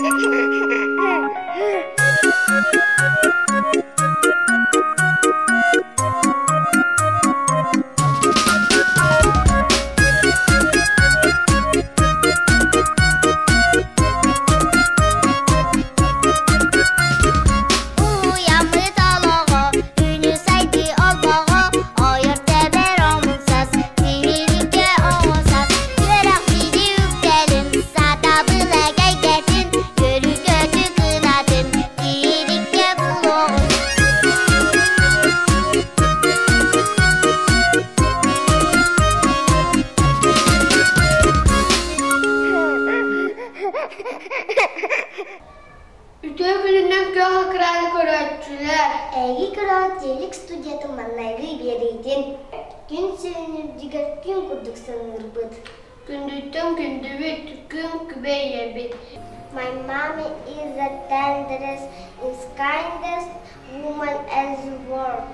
Уйаммыт олоҕо, күнү сайдыы олбоҕо, ойор тэбэр омун-сас, тиһиликкэ оҕо-сас, үөрэх биирии үктэлин, сатабыл эгэйгэтин, көрү-көтү кынатын, тиһиликкэ булуоҕун. Үтүө күнүнэн күөх экраны көрөөччүлэр! Эйиги көрөөт телек студиятын маннайгы биэриитин күн сирин үрдүгэр күн курдук саныырбыт. Күндүттэн күндүбүт, күн күбэй ийэбит. My mommy is the tenderest and kindest woman in the world.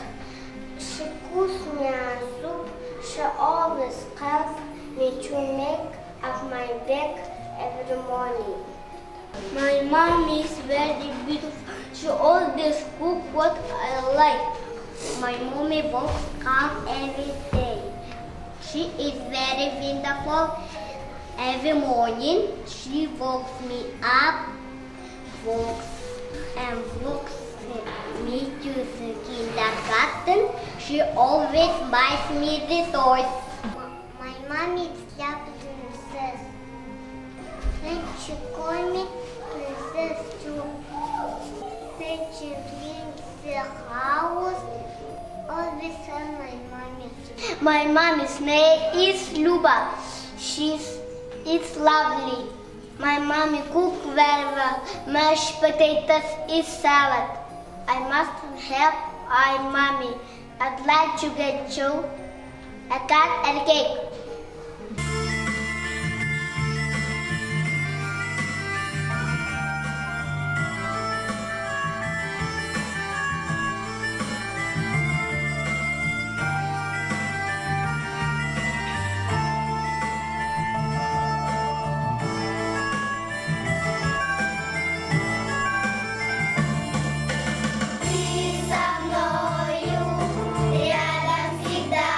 She cooks me a soup. She always helps me to make up my bed every morning. My mom is very beautiful. She always cook what I like. My mommy works hard every day. She is very wonderful. Every morning she wakes me up, walks and walks me to the kindergarten. She always buys me the toys. My mommy is a princess. And she call me princess too. When she cleans the house, always tell my mommy. My mommy's name is Luba. She's it's lovely. My mommy cook very well. Mashed potatoes is salad. I must help my mommy. I'd like to get you a cat and a cake. Ты со мною рядом всегда.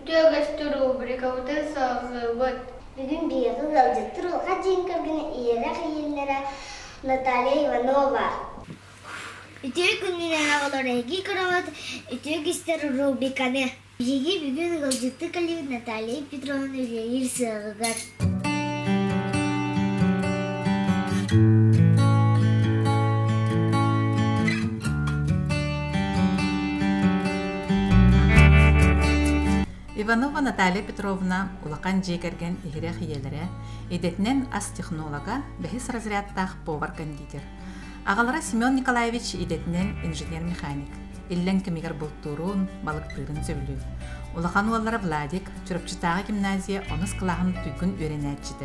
Үтүө үгэстэр рубрикабытын салҕыыбыт. Бүгүн биһиэхэ ыалдьыттар улахан дьиҥ кэргэнэ ийэлээх ийэлэрэ Наталья Иванова. Үтүө күнүнэн оҕолор эһиги көрөҕүт Үтүө үгэстэр рубриканы. Биһиги бүгүн ыалдьыттыы кэллибит Наталья Петровна үлэлиир сыаҕыгар. Иванова Наталья Петровна улахан дьиэ кэргэн иһирэх ийэлэрэ, идэтинэн ас технолога, бэһис разрядтаах повар-кондитер. Аҕалара Семен Николаевич идэтинэн инженер-механик. Иллэҥ кэмигэр бултуурун, балыктыырын сөбүлүүр. Улахан уоллара Владик Чурапчытааҕы гимназия онус кылааһын туйгун үөрэнээччитэ.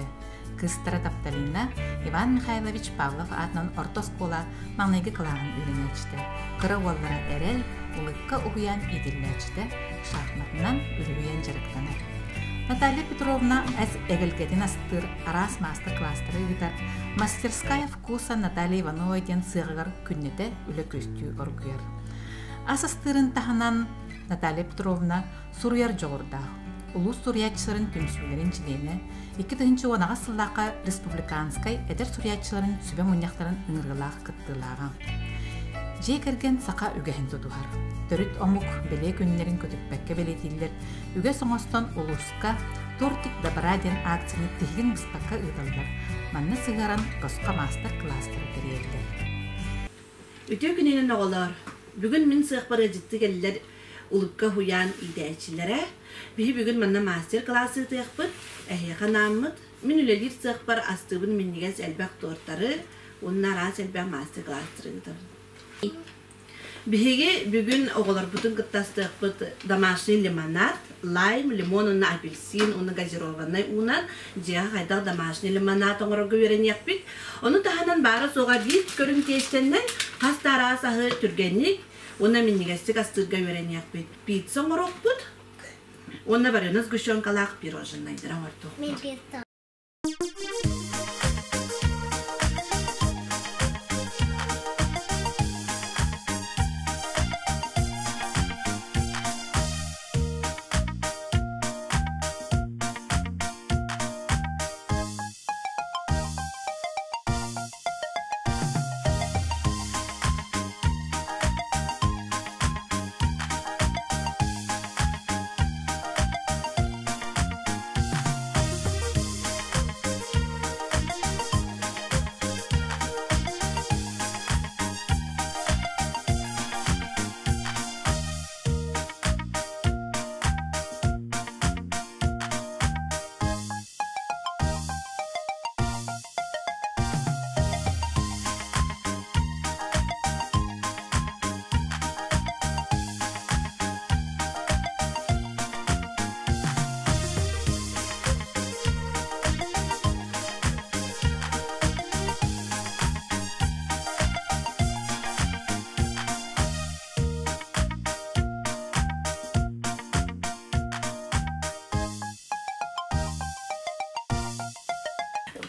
Кыыстара Тапталина Иван Михайлович Павлов аатынан орто оскуола маҥнайгы кылааһын үөрэнээччитэ. Кыра уоллара Эрэл Улыкка уһуйаан иитиллээччитэ, шахматынан үлүһүйэн дьарыктанар. Наталья Петровна эс эгэлгэтин астыыр араас маастар-кылаастары ыытар «Мастерская вкуса Наталья Иванова» диэн сыаҕыгар күннэтэ үлэ күөстүү оргуйар. Ас астыырын таһынан Наталья Петровна суруйар дьоҕурдаах, улуус суруйааччыларын түмсүүлэрин чилиэнэ, 2018 сыллаахха республиканскай эдэр суруйааччыларын сүбэ мунньахтарын ыҥырыылаах кыттыылааҕа. Дьиэ кэргэн саха үгэһин тутуһар. Төрүт омук бэлиэ күннэрин көтүппэккэ бэлиэтииллэр үгэс оҥостон улууска «Тортик добра» диэн акцияны тиһигин быспакка ыыталлар. Манна сыһыаран босхо маастар-кылаастары тэрийэллэр. Үтүө күнүнэн оҕолоор! Бүгүн мин сыахпар ыалдьыттыы кэллэр Улыбка уһуйаан иитээччилэрэ. Биһи бүгүн манна мастер-класс ыытыахпыт, эһиэхэ анааммыт. Мин үлэлиир сыахпар астыыбын минньигэс элбэх тортары уонна араас элбэх мастер-класстары ыытабын. Биһиги бүгүн оҕолорбутун кытта астыахпыт домашний лимонад, лайм, лимон уонна апельсин уонна газированнай уунан дьиэҕэ хайдах домашний лимонад оҥорорго үөрэниэхпит. Ону таһынан баара-суоҕа биир көрүҥ тиэстэннэн хас да араас аһы түргэнник уонна минньигэстик астыырга үөрэниэхпит. Пицца оҥоруохпут уонна вареный сгущенкалаах пироженайдары оҥортуохпут.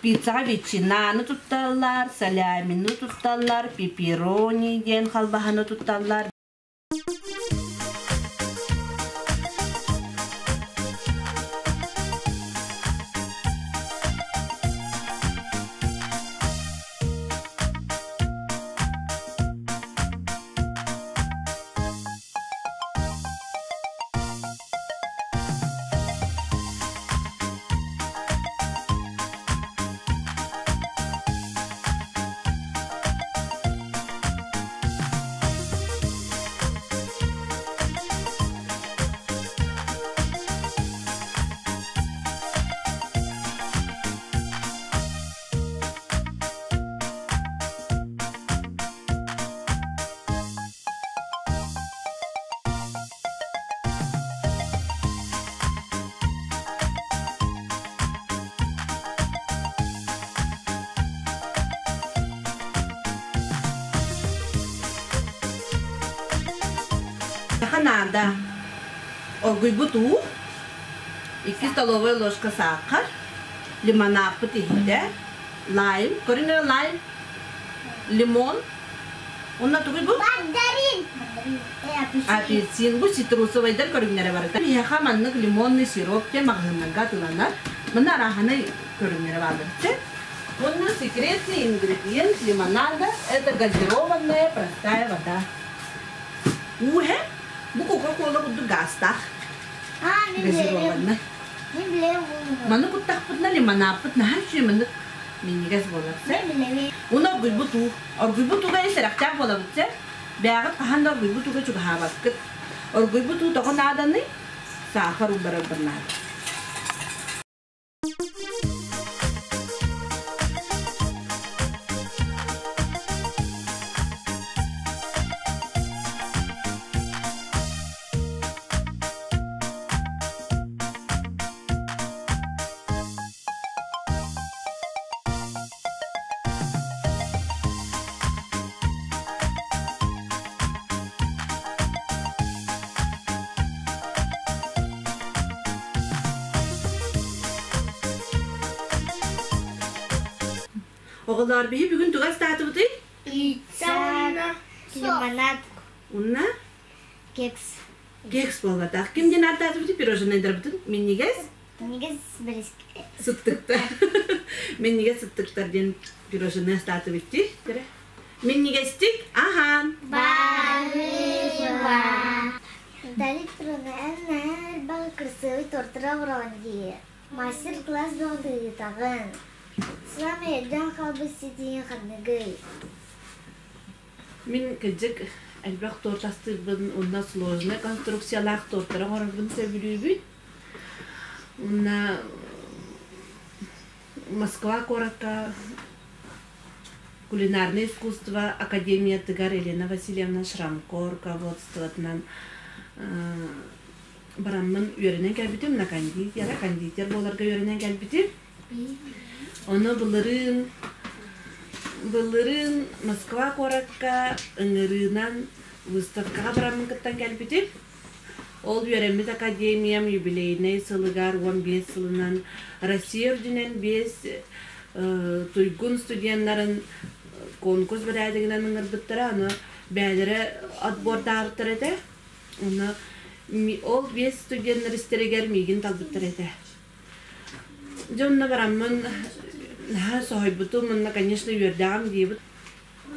Пиццаҕа ветчинаны тутталлар, салямины тутталлар, пепперони диэн халбаһаны тутталлар. Наада оргуйбут уу, 2 столовая ложка саахар, лимонадпыт иһитэ, лайм, көрүҥ эрэ лайм, лимон, уонна тугуй бу? Мандарин. Апельсин. Бу цитрусовайдар көрүҥнэрэ барыта. Биһиэхэ маннык лимонный сироп диэн маҕаһыыннарга атыыланар. Манна арааһынай көрүҥнэрэ бааллар. Уонна секретный ингредиент лимонада – это газированная простая вода. Уу иһэ бу Кока-Кола курдук гаастаах. Газированный. Маны куттахпытына лимонадпыт наһаа үчүгэй маннык минньигэс буолар. Уну оргуйбут уу. Оргуйбут ууга сэрэхтээх буолабыт сэ. Бэйэҕит хаһан да оргуйбут ууга чугаһаабаккыт. Оргуйбут уу тоҕо нааданый? Саахар уулларар наада. Оҕолоор, биһи бүгүн туга астаатыбытый? Пицца, лимонад, Уонна кекс. Кекс буолбатах. Ким диэн ааттаатыбытый пироженайдарбытын? Минньигэс? Минньигэс бэлиск. Сыттыктар. Минньигэс сыттыктар диэн пироженай астаатыбыт дии. Минньигэстик аһаан. Баһыыба. Дарит Петровна, эн элбэх красивый тортара оҥороҕун дии. Мастер-класс бөҕөтө ыытаҕын. Саамай элбэх хаалбыт ситиһииҥ ханныгый? Мин кырдьык элбэх торт астыырбын уонна сложнай конструкциялаах тортары оҥорорбун сөбүлүүбүн. Уонна Москва куоракка кулинарное искусство академиятыгар Елена Васильевна Шрамко руководствотынан бараммын үөрэнэн кэлбитим, на кондитера, кондитер буоларга үөрэнэн кэлбитим. Ону былырыын былырыын Москва куоракка ыҥырыынан выставкаҕа бараммын кыттан кэлбитим. Ол үөрэммит академиям юбилейнай сылыгар 15 сылынан Россия үрдүнэн биэс туйгун студеннарын конкурс бэрээдэгинэн ыҥырбыттара, аны бэйэлэрэ отбордаабыттар этэ. Онно ол биэс студеннар истэригэр миигин талбыттар этэ. Дьэ онно бараммын наһаа соһуйбутум уонна, конечно, үөрдэҕим диибит.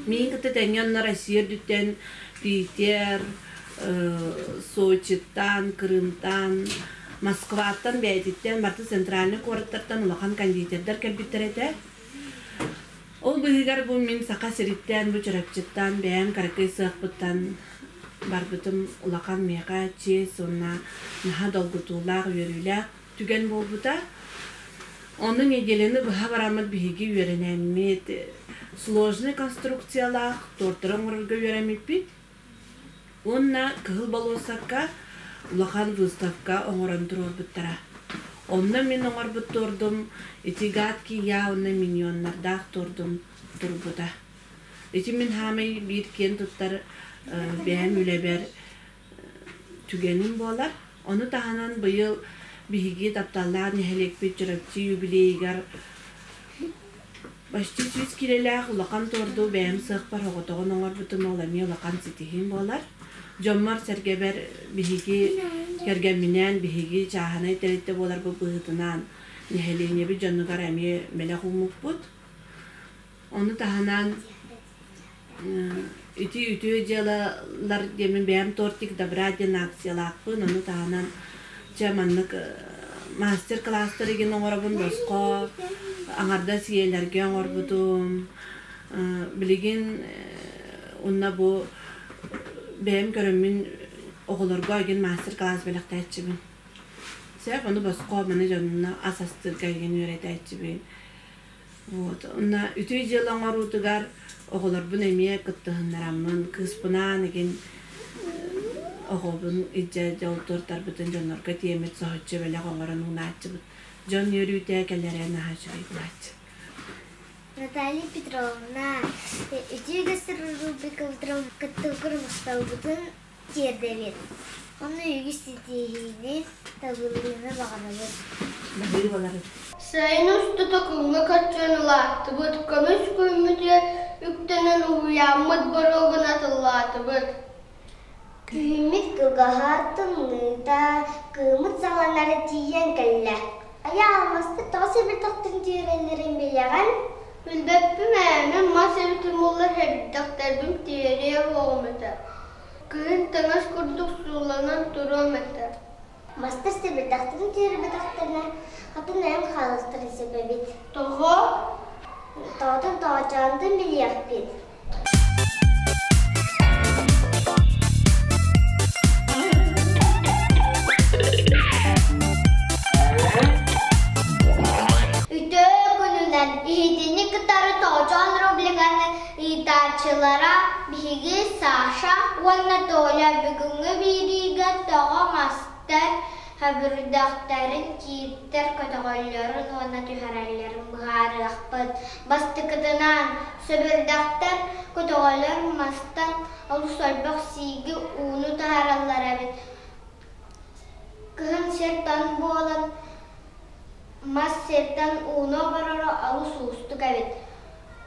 Миигин кытта тэҥҥэ онно Россия үрдүттэн Питер, Сочиттан, Крымтан, Москваттан бэйэтиттэн барыта центральнай куораттартан улахан кондитердар кэлбиттэр этэ. Ол быыһыгар бу мин Саха сириттэн, бу Чурапчыттан, бэйэм кыракый сыахпыттан барбытым улахан миэхэ чиэс уонна наһаа долгутуулаах, үөрүүлээх түгэн буолбута. Ону неделяны быһа бараммыт биһиги үөрэнэммит, сложный конструкциялаах тортары оҥорорго үөрэммиппит. Уонна Кыһыл болуоссакка улахан выставка оҥорон туруорбуттара. Онно мин оҥорбут тордум ити гадкий я уонна миньоннардаах тордум турбута. Ити мин хаамай биир киэн туттар бэйэм үлэбэр түгэним буолар. Ону таһынан быйыл биһиги тапталлаах нэһилиэкпит Чурапчы юбилейыгар почти 100 киилэлээх улахан торду бэйэм сыахпар оҕотоҕун оҥорбутум ол эмиэ улахан ситиһиим буолар. Дьоммор-сэргэбэр биһиги кэргэмминээн биһиги чааһынай тэрилтэ буоларбыт быһыытынан нэһилиэнньэбит дьонугар эмиэ бэлэх ууммуппут. Ону таһынан ити үтүө дьыалалар диэммин бэйэм тортик добра диэн акциялаахпын. Ону таһынан дьэ маннык мастер-класстар игин оҥоробун босхо аҥардас ийэлэргэ оҥорбутум. Билигин уонна бу бэйэм көрөммүн оҕолорго игин мастер-класс бэлэхтээччибин. Сөп, ону босхо маны дьонно ас астыырга игин үөрэтээччибин. Вот. Онно үтүө дьыала оҥоруутугар оҕолорбун эмиэ кыттыһыннараммын, кыыспынаан игин оҕобун илдьэ дьол туортарбытын дьоннорго тиэммит соһуччу бэлэх оҥорон уунааччыбыт. Дьон үөрүүтэ кэлэрэ наһаа үчүгэй буолааччы. Наталья Петровна, үтүө үгэстэр рубрикабытын кыттыгар махталбытын тиэрдэбит. Онно үгүс ситиһиини, табыллыыны баҕарабыт. Баһыыбаларын. Сайын устата күҥҥэ көччүйэн улааттыбыт, көмүс күммүтүгэр үктэнэн уһуйааммыт боруогун атыллаатыбыт. Күһүммүт кылгаһа, тымныыта, кыыммыт саҕаланара тиийэн кэллэ. Айа алмаста тоҕо сэбирдэхтэрин түһэрэллэрин билэҕин? Билбэппин ээ, мин мас эбитим буоллар сэбирдэхтэрбин тиэриэ суоҕум этэ. Кыһын таҥас курдук сууланан туруом этэ. Мастар сэбирдэхтэрин түһэрбэтэхтэринэ, хатын айан хаалыахтарын сөп эбит. Тоҕо? Тоҕотун тоҕочоонтун билиэхпит. Үтүө күнүнэн иһитини кытары Тоҕочоон рубриканы ыытааччылара биһиги Саша уонна Толя бүгүҥҥү биэриигэ тоҕо мастар хөбүрдэхтэрин кииртэр көтөҕөллөрүн уонна түһэрэллэрин быһаарыахпыт. Бастакытынан, сөбүрдэхтэр көтөҕөлөр мастан олус элбэх сииги ууну таһаараллар эбит. Кыһын сир тоҥ буолан, мас сиртэн ууну обороро олус уустук эбит.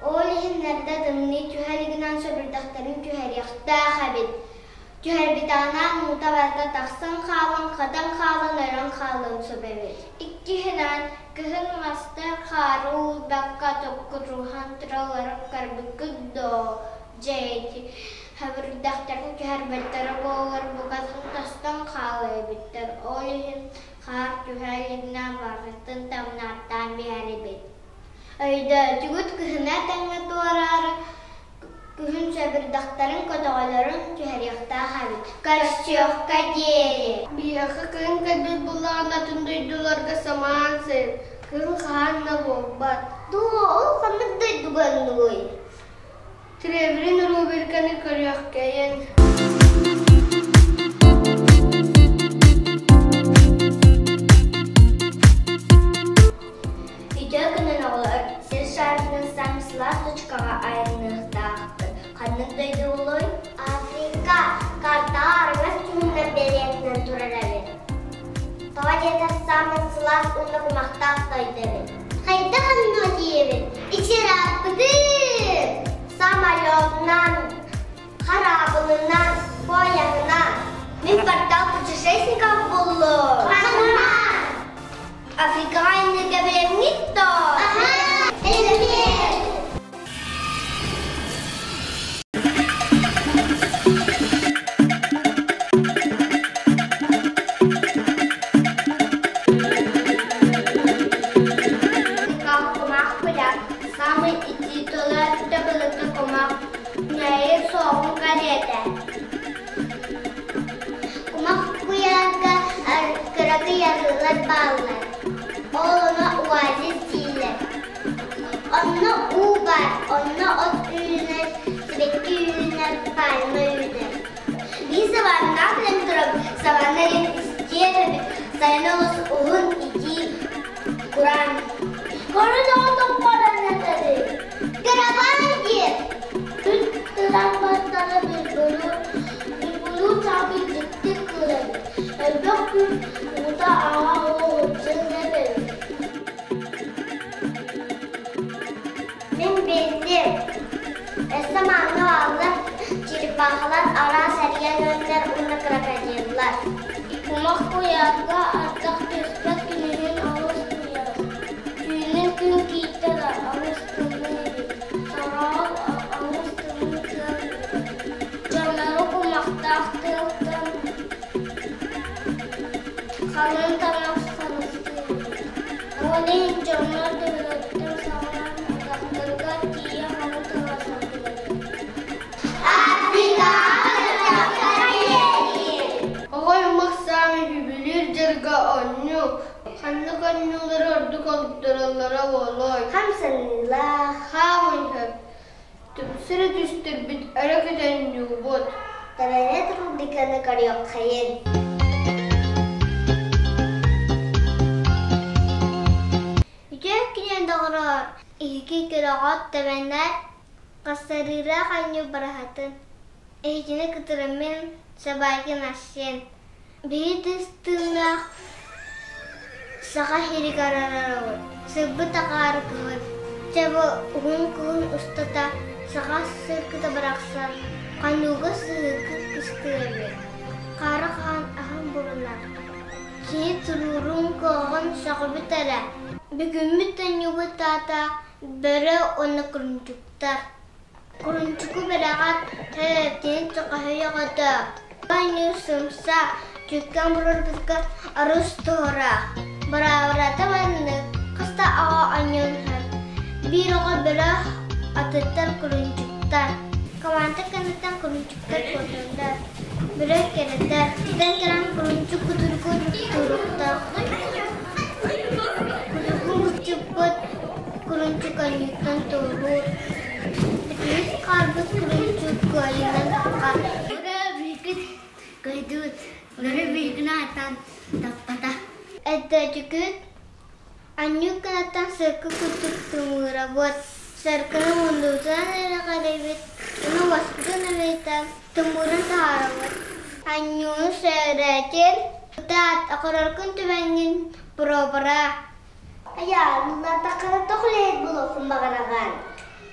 Ол иһин эрдэ тымныы түһэ илигинэн сөбүрдэхтэрин түһэриэхтээх эбит. Түһэрбитэҕинэ уута барыта тахсан хаалан, хатан хаалан, өлөн хаалыан сөп эбит. Иккиһинэн, кыһын мастар хаары уурбакка токкуруһан туралларын көрбүккүт дуо? Дьэ ити хэбирдэхтэрин түһэрбэттэрэ буоллар букатын тостон хаалыа эбиттэр. Ол иһин хаар түһэ илигинэ барытын тамнааттаан биһэр эбит. Өйдөөтүгүт кыһына тэҥҥэ туораары күһүн сэбирдэхтэрин көтөҕөлөрүн түһэриэхтээх эбит. Көрсүөххэ диэри. Биһиэхэ кыһын кэлбит буоллаҕына атын дойдуларга самаан сайын, кыһын хаһан да буолбат. Доо, ол ханнык дойдуга оннугуй? Треврин рубриканы көрүөххэйин. Үтүө күнүн оҕолор, сир шарынан Самислав точкаҕа айанныахтаахпыт. Ханнык дойду буолуой? Африка картаҕа арыҥас түһүнэн бэлиэтинэн турар эбит. Тоҕо диэтэр саамай сылаас уонна кумахтаах дойду эбит. Хайдах онно тиийэбит? Ичирэппытын! Самолетунан, хараабылынан, поеһынан. Мин портал путешественников буллум. Африкаҕа инниргэ билэмҥит дуо? Кумах куляк, самый итии тыла төбөлөтө кумах, ньайы соҕун кэриэтэ. Кумах куйаарга кыракый арыылар бааллар. Ол ону оазис дииллэр. Онно уу баар, онно от үүнэр, сибэкки үүнэр, пальма үүнэр. Биир саваннаах билэн турабыт, саванна диэн истиэн эбит, сайын олус уһун, итии, кураан. Көрүн оҕо топпорон этэрий. Кырабаан диэн. Күн тыран баттара бирбулуу чаапый дьикти кыыл эбит. Элбэх күн уута аҕа уһуччун эбит. Мин биллим. Өссө манна бааллар черепахалар, араас эрийэн үөннэр уонна крокодиллар. Кумах куйаарга ардах түспэт күнүһүн олус куйаас. Түүнүн күн киирдэ да олус тымныы эбит. Сороҕор олус тымныы тыал үрэр. Дьоннору кумахтаах тыалтан халыҥ таҥас харыстыыр эбит. Ол иһин дьоннор төбөлөрүттэн саҕалаан атахтарыгар тиийэ халыҥ таҥас Оҕо аймах саамай үбүлүүр дьарыга оонньуу. Ханнык оонньуулары ордук олуттараллара буолуой? Хамсаныылаах. Хаамый сөп. Түмсэрэ түстэрбит өрө көтөнньуубут. Тэбэнэт рубриканы көрүөххэйин. Үтүө күнүн доҕороор, иһики көрөҕөт тэбэнэт Хастарыылаах анньыы бараһатын, эһигини кытары мин Собакин Арсен. Биһи тыс тыыннаах саха сиригэр араробут. Сырбыт акаары кыһын. Чэ бу уһун кыһын устата саха сыркыта барахсан хонууга сыһыыкы кыстыыр эбит. Көрүөхпүт эрэ. Бүгүммүт оонньуубут аата Бөрө уонна курунчуктар. Курунчуку бэрэҕэ төрөппүтүн чөкөһүйэҕитэ. Оонньуу сымса, түккэн бурурбукка арыс туһура. Быраабырата маннык, хас да оҕо оонньуон сөп. Биир оҕо бөрө, атыттар курунчуктар. Команда кэнниттэн курунчуктар куоталлар. Бөрө кэрэтэр, Тэн кэлэн курунчук кутуруку туруктар. Кутуругун буччуппут курунчук анньыттан туоруур. Бүтүнүс хаалбыт курунчук кыайыынан таххар. Бөрө биһиккит кыайдыбыт. Бөрө биһигини ааттаан таппата. Өттөөчүкүт Анньыы кынаттан сыркы курдук тымыырабыт, сыркыны мундубутунан эрэ кэлэбит, ону уоспутун эрэ тымыырын таһаарабыт. Анньууну сөрөтүн, ытаат, окороркун түбэҥҥин боруобара. Айааннатаххына тоҕо үлэһит буолуоххун баҕараҕын?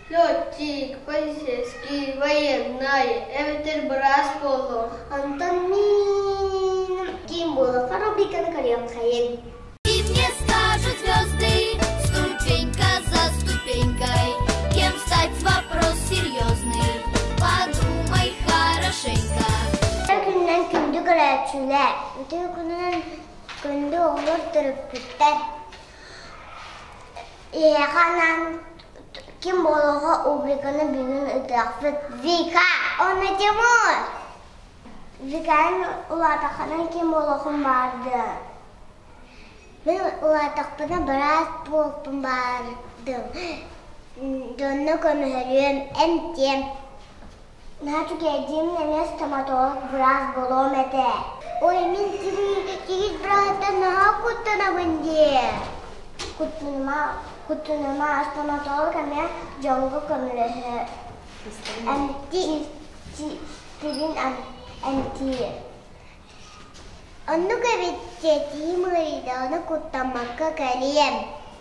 Летчик, полицейский, военный эбэтэр быраас буолуом. Онтон мин ким буолуохпар рубриканы көрүөххэйин. И мне скажут звезды, ступенька за ступенькой, кем стать вопрос серьезный, подумай хорошенько. Күнүнэн күндү көрөөччүлэр, үтүө күнүнэн күндү оҕолор төрөппүттэр. Эһиэхэ анаан ким буолуоҕа рубриканы бүгүн ыытыахпыт. Вика уонна Тимур! Викаан улаатаххына ким буолуоххун баҕардыаҥ? Мин улаатахпына быраас буолуохпун баҕардым. Дьонно көмөлөһүөм, эмтиэм. Наһаа үчүгэйдиим эмиэ стоматолог быраас буолуом этэ. Ой, мин тигит бырааһыттан наһаа куттанабын дии. Куттаныма, куттаныма, стоматолог эмиэ дьоҥҥо көмөлөһөр. Эмтиир. Тилин эмтиир. Оннук эбит тиэтиим ыарыйдаҕына куттаммакка кэлиэм.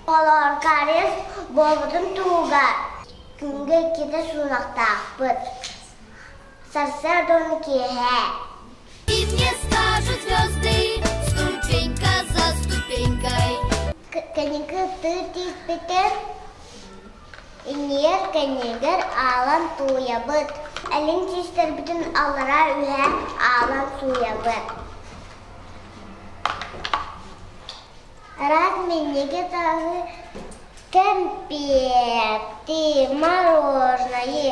Олоор кариес буолбутун туһугар күҥҥэ иккитэ суунахтаахпыт. Сарсыарда уонна киэһэ. И мне скажут звезды, ступенька за ступенькой. Кэнники тыы тииспитин Иннигэр кэннигэр аалан тууйабыт, Элин тиистэрбитин аллараа үөһэ аалан сууйабыт. Араас минньигэс аһы кэмпиэти, мороженайы,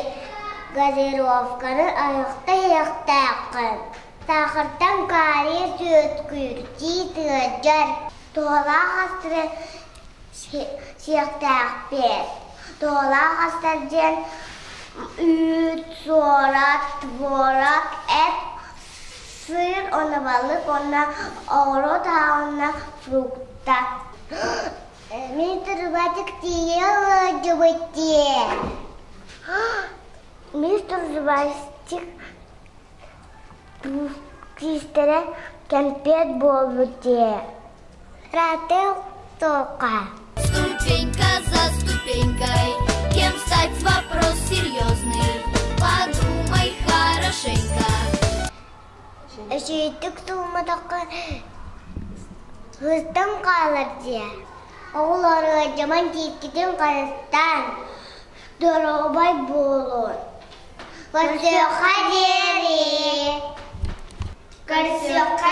газировканы айахта иһиэхтээххин. Саахартан кариес үөскүүр, тиис ыалдьар. Туһалаах астары сиэхтээхпит. Туһалаах астар диэн үүт, суорат, творог, эт, сыр уонна балык уонна оҕуруот аһа уонна фрукта. Мин турбатык тиийэ сылдьыбыт дии. Мистер Зубастик Киистэрэ кэмпиэт буолбут дии. Ыраатыах туохха. Ступенька за ступенькой, кем стать вопрос серьезный, подумай хорошенько. Үчүгэйдик суумматахха сыстан хаалар дии. Оҕолор ыалдьаман тииккитин харыстаан, доруобай буолун. Көрсүөххэ диэри! Көрсүөххэ.